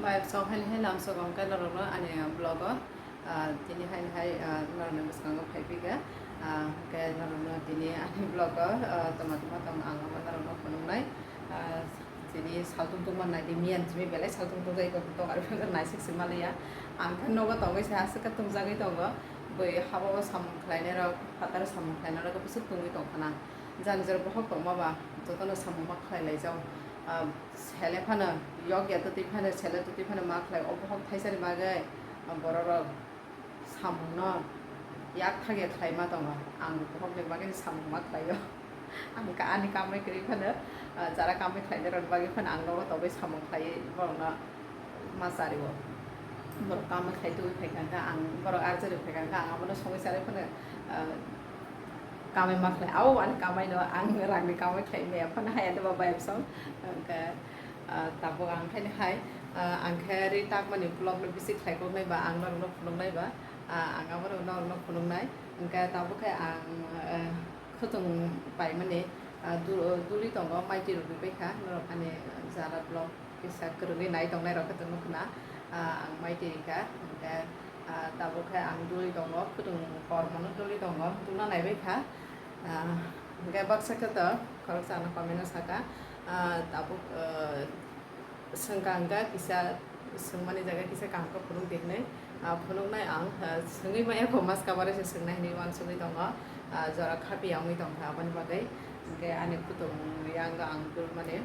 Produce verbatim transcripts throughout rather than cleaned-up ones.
Bai, so, haini hai lamsok hwnkhe norokno ani vlog o, ah, tini haini hai, ah, norokni bwskango phaiphikha. Ah, hwnkhe norokno tini ani vlog o, ah, tongma tongma tong ang abo norokno phunuknai. Ah, tini saltung tungma naidi, miyan simi belai saltung tungjago, tokar naisik se maliya. Ang khe nogo tongwi se aswk khe tungjagwi tongo. Bui habo samung khlainairok, phataro samung khlainairok bwswk tungwi tongkhana. Jani jora bohok tongma ba jotono samung ma khlai laijao. Ah, sele phano yok ya twtwi phano, sele twtwi phano ma khlai, o bohok thaisani bagwi, ah, bororok samungno yak thak ya khlai ma tongo. Ang bohokni bagwi samung ma khlaio. Ang ka-, ani kamai kwrwi phano, ah, jara kamai khlainairokni bagwi phano ang nogo tongwi samung khlaiwi borokno ma chario. Borok kama khai twi phai kha kha, ang borok arjari phai kha kha, ang abono songwi charai phano, ah, kamai ma khlai. Abo ani kamai no, ang rangni kamai khlai maya phano hai ani ba bayam song. Hwnkhe, ah, tabuk ang khaini hai, ah, ang khe ri takmani vlog no bisi khlai kok nai ba, ang norok no phunuk nai ba, ah, ang abono norok no phunuk nai. Hwnkhe tabuk khe ang, ah, khwtwng paimani, ah, du-, duli tongo, mai twi rwgwi pai kha norok ani jara vlog. Kisa kwrwngwi nai tongnairok khe tongo khna, ah, ang mai twi rikha, hwnkhe, ah, tabuk khe ang duli tongo, khwtwng kormono duli tongo, dulna naibai kha. Ah, hwnkhe baksa khe to khoroksa ano comment o saka, ah, tabuk, ah, swngkha hwnkhe kisa swngmani jaga kisa kaham khe phunuk di hinwi, ah, phunuknai ang, ah, swngwi maya kho maska bare se swngnai hinwi uansugwi tongo, ah, jora khapiya wngwi tongkha aboni bagwi, hwnkhe ani khwtwng yang ang dulmani.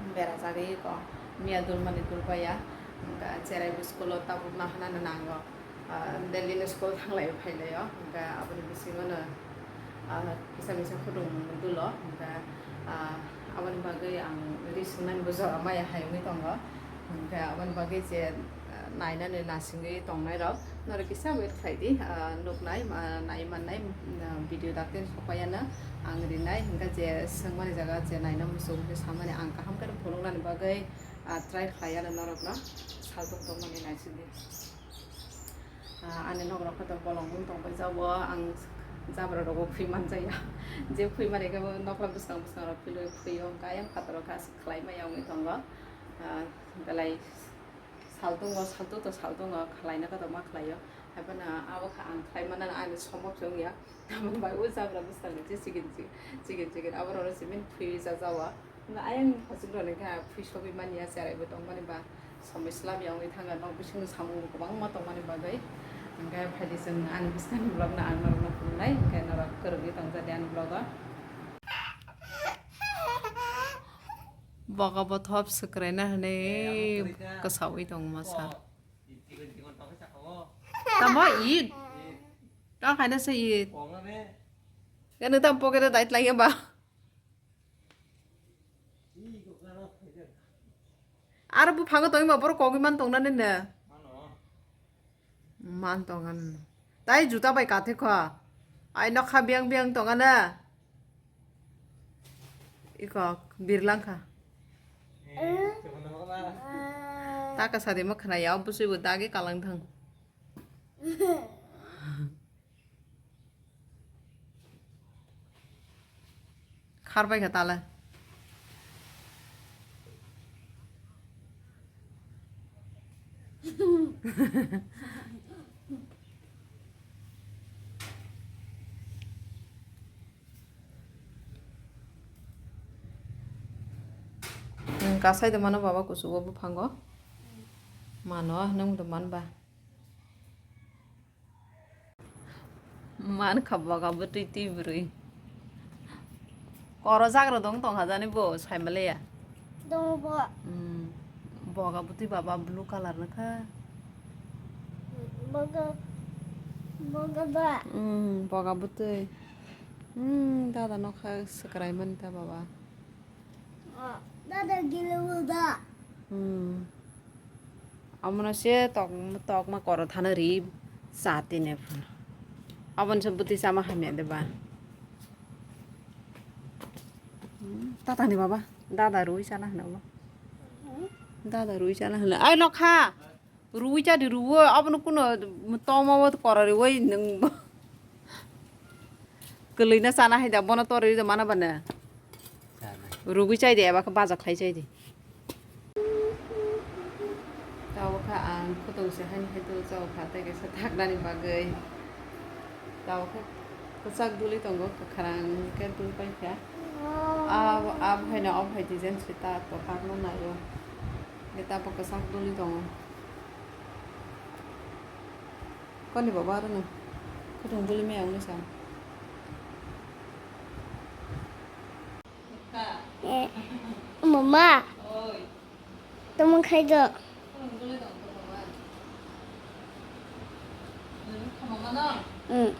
Berajagwi ko miya dulmani dulbaya, hwnkha cherai bo school o tabuk nahanani nango, ah, daily ni school thanglai phailaio, hwnkha aboni bisingo no, ah, kisa misa khudung dulo, hwnkha, ah, aboni bagwi ang ri swngnani bo jora maya hai wngwi tongo, hwnkha aboni bagwi je, ah, nainani nasingwi tongnairok. Norok kisa wait khlai di, ah, nuknai, ah, nai mannai, ah, video daktino sokpaiya no ang rinai, hwnkhe je swngmani jaga je naina muchung hwnkhe samani ang kaham khe phunuknani bagwi, ah, try khlaiya no norokno saltung tongmani naisingdi. Ah, ani nokra khe to bolong wng tongbai jabo, ang jabra rogo phui manjaya, je phui mani khe bo nokra bwskang bwskang rok philwi phuio, hwnkhe ayang phataro khe aswk khlai maya wngwi tongo, ah, belai. Saltungo, saltu to saltungo, khlaina khe to ma khlaio. Haiphano abo kha ang khlai manna ani sombok se wngya. Tamoni bai o jabra bwskango je chikon chikon, chikon chikon, aborok no simi phui rijak jao. Hwnba ayang phasuk rok ni kha phui sogwi manya, cherai bo tongmani ba somoi swlamya wngwi thangya, nok bisingni samung bo kwbangma tongmani bagwi. Hwnkhe phaidi chwng ani bwskangni vlog no ang norok no phunuknai, hwnkhe norok kwrwngwi tongja di ani vlog o. Boga bothop swkraina hwnwi kwsaui tongo masa. Tamo it. Ta khaina se it. Kanu tam pocket dait lai ba. Aro buphango tongwi ma borok kogwi man tongna nini. Man tong ano. Tai juta bai kathik kho. Ai nokha biang biang tong ano. Iko birlang kha. Ta kasa de ma khna ya, busui bo dagi kalang thang. Khar bai kha tala. Kasai de mano baba kuchugo buphango. Mano, nwng de man ba. Man kha boga bwtwi twi bwrwi. Koro jagra dong tong hajani bo saimaliya. Dong bo. Hmm. Boga bwtwi baba blue color na kha. Boga, boga ba. Hmm, boga bwtwi. Hmm, dada nokha swkrai mani ta baba. Dada gilwda. Hmm. Amono se tok, tokma koro thana ri cha tine phano. Aboni se bwtwi chama hamya de ba. Hmm, tatani baba, dada rui chana hwna bo. Dada rui chana hwna. Ai nokha. Rui chadi ruo, abono kuno toma o korori oi nwng. Kwlwino chana hai da, bono torwi da mana bana. Rugwi chai de, eba khe baja khlai chai de. Khutungse haini hai dul chao kha, tei kaisa thaknani bagwi. Tabuk khe kwchak duli tongo, kwkhwrang khe dul paikha. Abo, abo haino obo hai design se ta, to takna naio. Khe tabuk kwchak duli tongo. Koni baba aro no? Khutung buli maya wngwi sa. Eh, mama. Oi. Tamo khai do. Khutung buli dong to baba. Hmm, kha mama no? Hmm.